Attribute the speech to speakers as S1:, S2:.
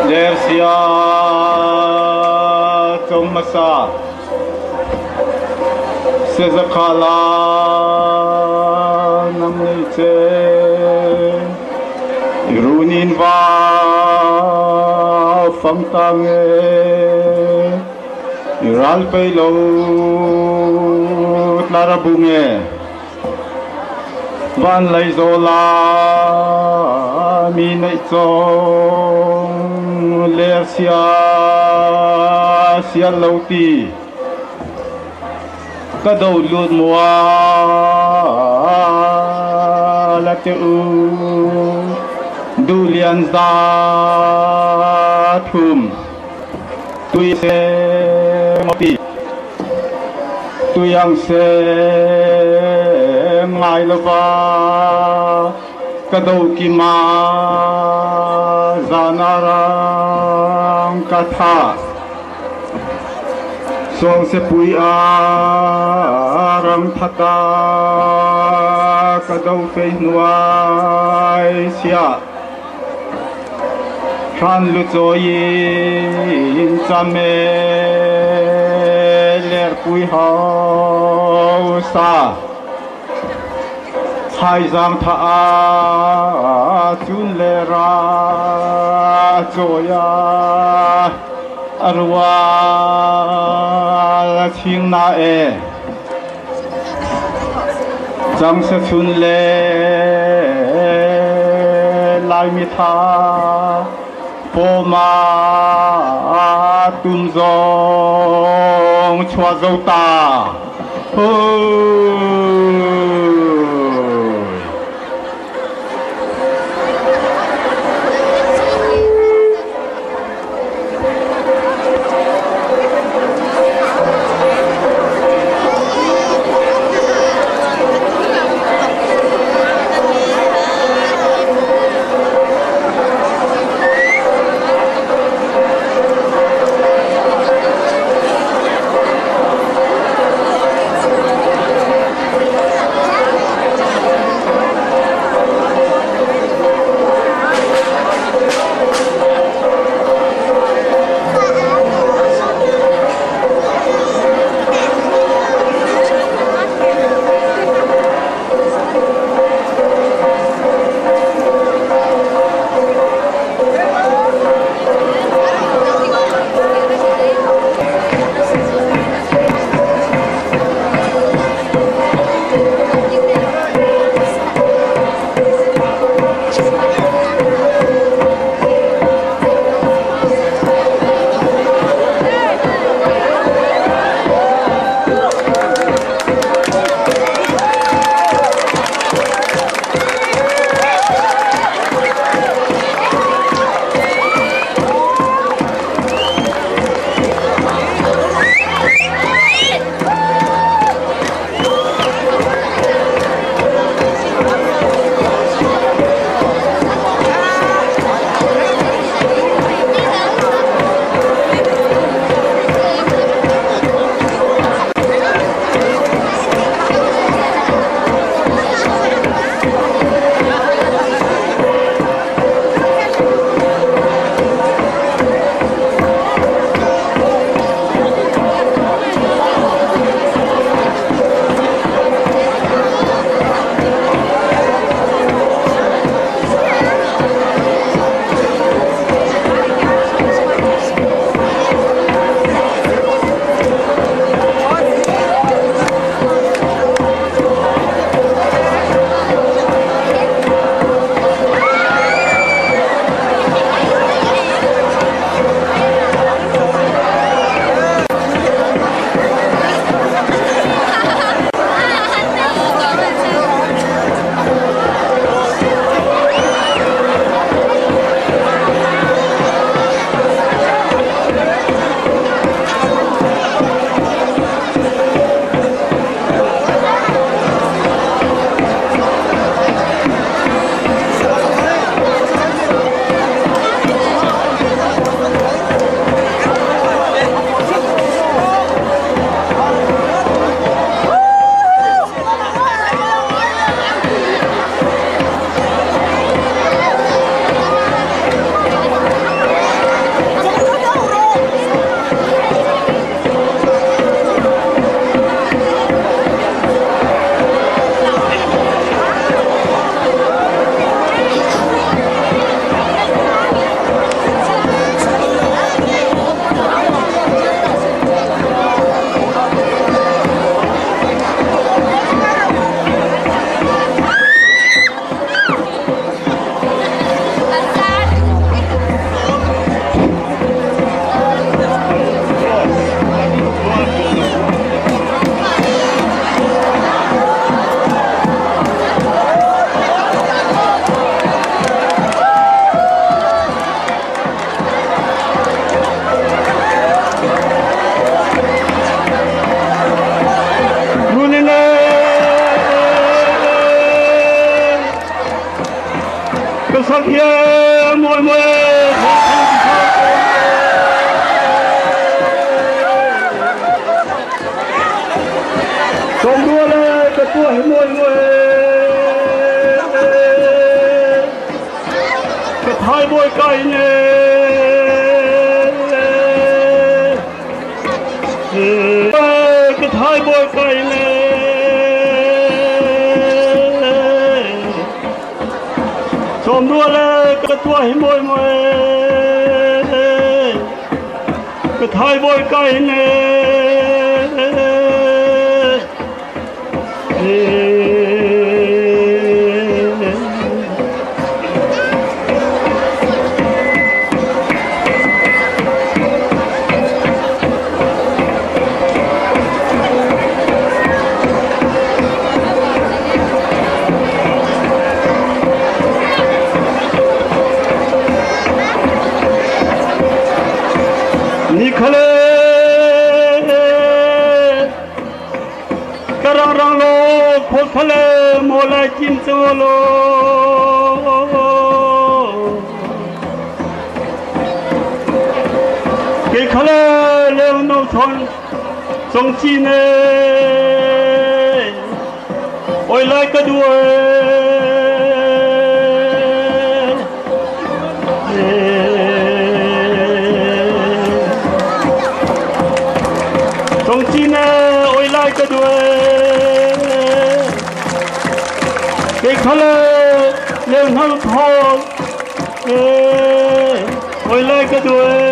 S1: Lersia chawng hmasa Sezakhala nang nei che I runin vau fang ta nge I ral pei lo tlar a bung e. Van lei zawl ah mi neih cawng ler sia sial lo ti ka do lut mual a ti u duhlian za thum tui se ti. Tuiang sem ngai lova ka do kima zan a rang ka tha Sawngsepui a rang thata ka do fei hnuai siah Hran lucawi in cam e lerpui hausa Thaizang tha ah cun le ra cawi ah a rual a ching na e. Cang sachun le Laimi tha pawma tum zong chua zo ta. bawi kai ne. Ka thai bawi kai ne. Sawm rual e ka tuah hi mawi mawi ka thai bawi kai ne. Ni khale ka rang rang lo khol khale mo lai chin cho lo ke khale leo no thon song chi ne oi lai ka duai. Song chi ne oi lai ka duai ke khale leo no thon oi lai ka duai.